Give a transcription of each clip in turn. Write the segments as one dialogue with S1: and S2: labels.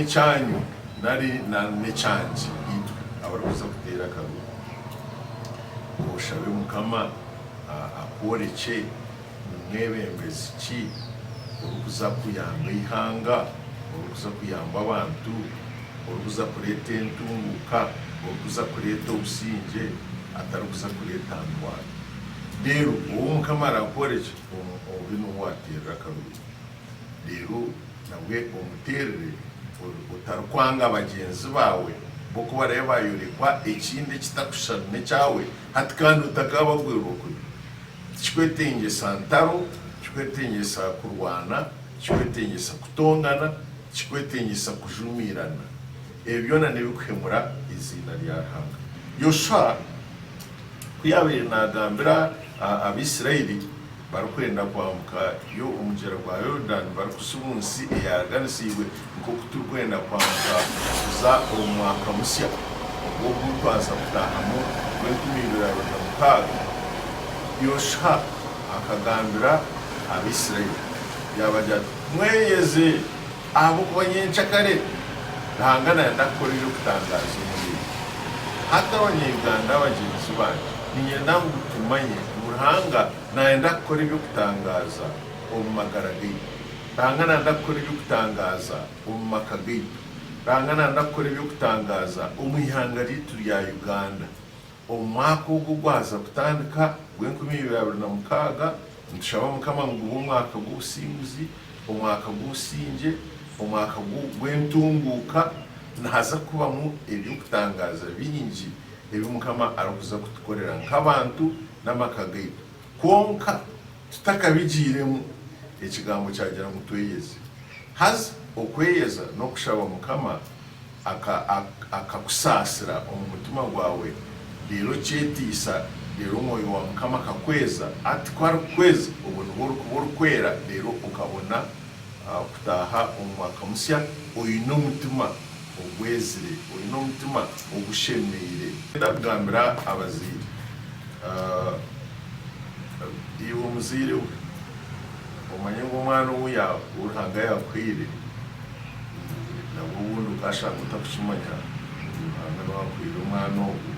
S1: N'ekyanyu nari n'ekyangye itwe abarikuza kuteera akaruru. Oshabe Mukama akworekye ni mwebembezi ki orikuza kuyamba eihanga, orikuza kuyamba abantu, orikuza kureeta entunguuka, orikuza kureeta obusingye atarikuza kureeta ndwara. Reero ou Mukama araakworekye obe niwe waateerera akaruru. Reero nabwe omuteerere otarikwanga bagyenzi baawe bo ku baraabe baayorekwa ekindi ekitarikushushana n'ekyawe hati kandi otakaabagwerwa kubi. Tikikwetengyesa ntaro, tikikwetengyesa kurwana, tikikwetengyesa kutongana, tikikwetengyesa kujumiirana. Ebyo byona n'ebirikuhemura eiziina rya Ruhanga. Yoshua ku yaabaire naagambira Abaisraeli barikwenda kwambuka Omugyera gwa Yorudaani barikuza omu Nsi Eyaaraganisiibwe, nk'oku turikwenda kwambuka kuza omu mwaka musya ogu ogu twaza kutaahamu ogw'enkumi ibiri abiri na mukaaga, Yoshua akagambira Abaisraeli yaabagira ati, Mweyeze, ahabw'okuba nyencakare Ruhanga naayenda kukora eby'okutangaaza omuriimwe. Hati Abanya-Uganda bagyenzi bangye, niinyenda ngu tumanye ngu Ruhanga naayenda kukora eby'okutangaaza omu magara gaitu. Ruhanga naayenda kukora eby'okutangaaza omu maka gaitu. Ruhanga naayenda kukora eby'okutangaaza omu ihanga ryaitu rya Uganda. Omu mwaka ogu ogwaza kutandika ogw'enkumi ibiri 26, nitushaba Mukama ngu gube omwaka gw'obusinguzi, omwaka gw'obusingye, omwaka gw'entunguuka. Nihaza kubamu eby'okutangaaza bingi ebi Mukama arikuza kutukorera nk'abantu n'amaka gaitu. Kwonka tutakabigiiremu, Ekigambo kyagira ngu tweyeze. Haza okweyeza n'okushaba Mukama akakusaasira omu mutima gwawe, reero okyeteisa, reero Omwoyo wa Mukama akakweza. Ati ku arikukweza, obwo nibwo orikuba orikwera, reero okabona kutaaha omu mwaka musya oine omutima ogwezire, oine omutima ogushemeire. Niinyenda kugambira abazaire, iwe omuzaire we, omanye ngu omwana ou Ruhanga yaakuhaire, Nabwo obundi okashanga otarikukimanya ngu Ruhanga niwe akuhaire omwana ogwo.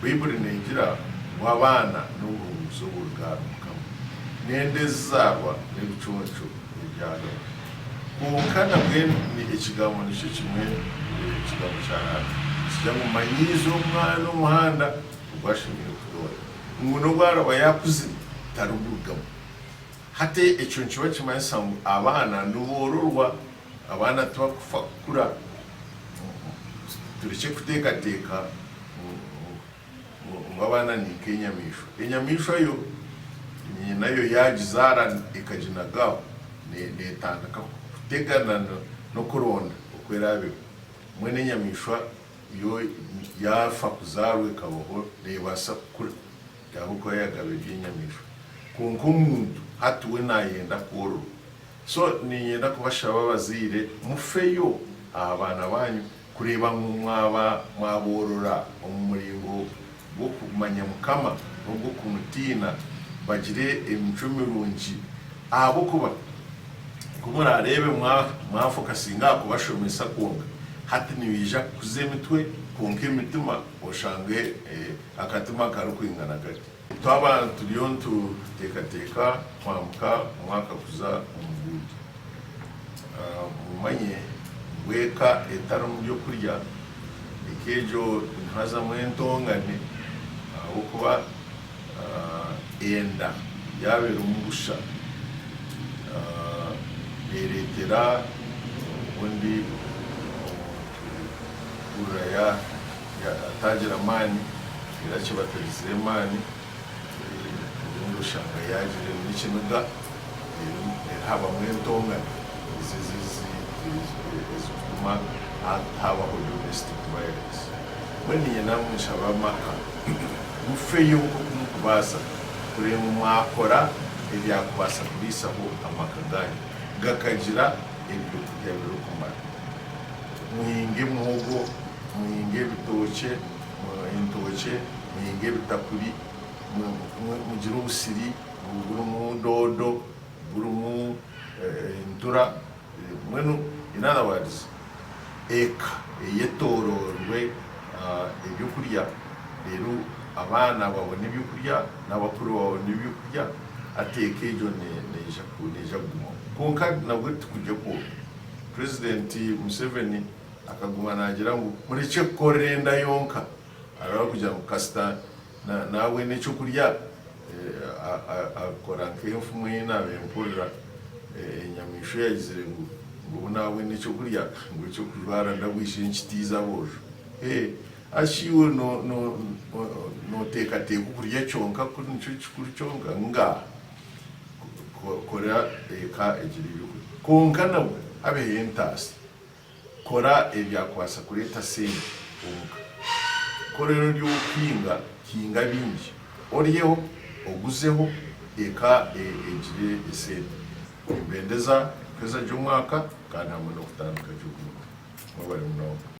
S1: Baiburi negira ngu abaana n'obuhunguzi oburuga ahari Mukama, n'enda ezizaarwa n'ebiconco ebyagabwa. Kwonka nabwe ekigambo nikyo kimwe, ekigambo kya Ruhanga nikigira ngu manyiiza omwana omuhanda ogu ashemereire kutoora, ngu n'obu araba yaakuzire tarigurugamu. Hati ekyo nikiba nikimanyisa ngu abaana niboororwa, abaana tibarikufa kukura. Turekye kuteekateeka ngu abaana ni nk'enyamaishwa. Enyamaishwa yo nyina yo yaagizaara ekaginaga aho, neetandika kutegana n'okuronda oku eraabeho. Mbwenu enyamaishwa yo yaafa kuzaarwa ekabaho neebaasa kukura. Ahabw'okuba yaagaba eby'enyamaishwa. Kwonka omuntu hati we naayenda kwororwa. So niinyenda kubashaba abazaire mufeyo aha baana baanyu kureeba ngu mwaba mwaboorora omu muringo gw'okumanya Mukama n'ogw'okumutiina bagire emicwe mirungi ahabw'okuba ku muraareebe mwafokasinga aha kubashomesa kwonka hati nibaija kukuza emitwe kwonka emitima oshange Akatima karikwingana kati. Twaba turiyo nituteekateeka kwambuka omwaka kuza omu gundi, mumanye ngu eka etarimu by'okurya, eka egyo nihazamu entongane ahabw'okuba enda yaaba erimu busha neereetera obundi omuntu kuhurira Ataagira maani, era kiba atagizire maani, obundi oshanga yaagira n'ekiniga, reero habamu entongane ezikutuma habaho domestic violence. Mbwenu niinye naamwe nshabe amaka mufeyo nk'oku murikubaasa kureeba ngu mwakora ebyakubaasa kuriisaho amaka gaanyu gakagira ebyokurya birikumara. Muhinge muhogo, muhinge ebitookye, entookye, muhinge ebitakuri, mugire obusiri burimu doodo, burimu entura, mbwenu in other words eka eyetooroirwe ebyokurya reero abaana babone ebyokurya n'abakuru babone ebyokurya hati eka egyo neija kugumaho. Kwonka nabwo tikurya kwonka. Purezidenti Museveni akaguma naagira ngu murekye kukorera enda yonka. Hariho abarikugira ngu kasita naabwena ekyokurya akora nk'enfumu ei naabaire mpurira enyamaishwa eyagizire ngu obu naabwena ekyokurya ngu eky'okujwara ndabwishire nkitiize aboojo. Haza iwe nooteekateeka okurya kyonka kuri nikyo kikuru kyonka? Ngaaha! Kora eka egire ebyokurya. Kwonka nabwo habeho entaasya. Kora ebyakubaasa kureeta sente omuka. Ku oriyo ori ow'okuhinga, hinga bingi oryeho, oguzeho, eka egire esente. Nimbendeza kuheza gye omwaka kandi hamwe n'okutandika gye ogundi. Mwebare munonga.